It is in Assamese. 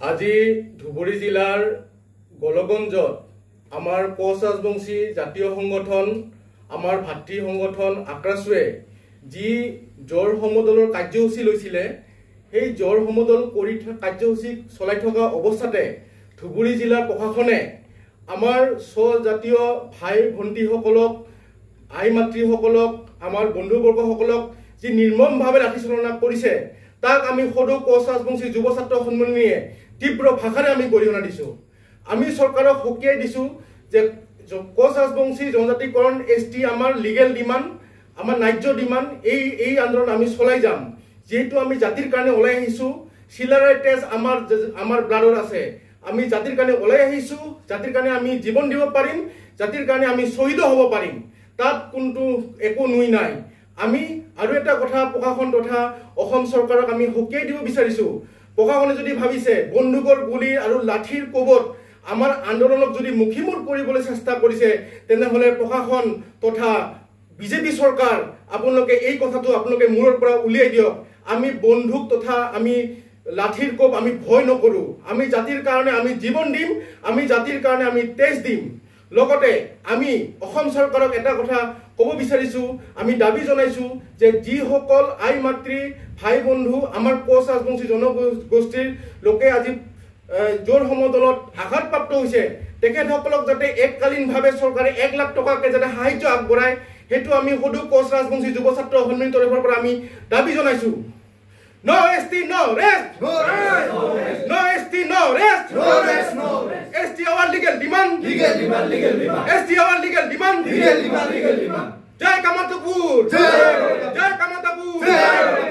আজি ধুবুৰী জিলাৰ গোলকগঞ্জত আমাৰ কোচ ৰাজবংশী জাতীয় সংগঠন, আমাৰ ভাতৃ সংগঠন আক্ৰাছুৱে যি জোৰ সমদলৰ কাৰ্যসূচী লৈছিলে, সেই জোৰ সমদল কৰি কাৰ্যসূচী চলাই থকা অৱস্থাতে ধুবুৰী জিলাৰ প্ৰশাসনে আমাৰ স্বজাতীয় ভাই ভণ্টীসকলক, আই মাতৃসকলক, আমাৰ বন্ধুবৰ্গসকলক যি নিৰ্মমভাৱে লাঠিচালনা কৰিছে, তাক আমি সদৌ কোচ ৰাজবংশী যুৱ ছাত্ৰ সন্মিলনীয়ে তীব্ৰ ভাষাৰে আমি গৰিহণা দিছোঁ। আমি চৰকাৰক সকীয়াই দিছোঁ যে কোচ ৰাজবংশী জনজাতিকৰণ এছ টি আমাৰ লিগেল ডিমাণ্ড, আমাৰ ন্যায্য ডিমাণ্ড। এই আন্দোলন আমি চলাই যাম। যিহেতু আমি জাতিৰ কাৰণে ওলাই আহিছোঁ, চিলাৰায় তেজ আমাৰ ব্লাডত আছে। আমি জাতিৰ কাৰণে ওলাই আহিছোঁ, জাতিৰ কাৰণে আমি জীৱন দিব পাৰিম, জাতিৰ কাৰণে আমি শ্বহীদো হ'ব পাৰিম, তাত কোনটো একো নুই নাই। আমি আৰু এটা কথা প্ৰশাসন তথা অসম চৰকাৰক আমি সকীয়াই দিব বিচাৰিছোঁ, প্ৰশাসনে যদি ভাবিছে বন্দুকৰ গুলী আৰু লাঠিৰ কোবত আমাৰ আন্দোলনক যদি মুখিমূৰ কৰিবলৈ চেষ্টা কৰিছে, তেনেহ'লে প্ৰশাসন তথা বিজেপি চৰকাৰ, আপোনালোকে এই কথাটো আপোনালোকে মূৰৰ পৰা উলিয়াই দিয়ক। আমি বন্দুক তথা আমি লাঠিৰ কোব আমি ভয় নকৰোঁ। আমি জাতিৰ কাৰণে আমি জীৱন দিম, আমি জাতিৰ কাৰণে আমি তেজ দিম। লগতে আমি অসম চৰকাৰক এটা কথা ক'ব বিচাৰিছোঁ, আমি দাবী জনাইছোঁ যে যিসকল আই মাতৃ ভাই বন্ধু আমাৰ কোচ ৰাজবংশী জনগোষ্ঠীৰ লোকে আজি জোৰ সমদলত আঘাতপ্ৰাপ্ত হৈছে, তেখেতসকলক যাতে এককালীনভাৱে চৰকাৰে 1 লাখ টকাকৈ যাতে সাহায্য আগবঢ়ায়, সেইটো আমি সদৌ কোচ ৰাজবংশী যুৱ ছাত্ৰ সন্মিলনীৰ তৰফৰ পৰা আমি দাবী জনাইছোঁ। No ST, no rest! No rest! No ST, no rest! No rest, no rest! ST our legal demand! Legal demand, legal demand! ST our legal demand! Legal demand, legal demand! Joy Kamatapur! Joy! Joy Kamatapur! Joy!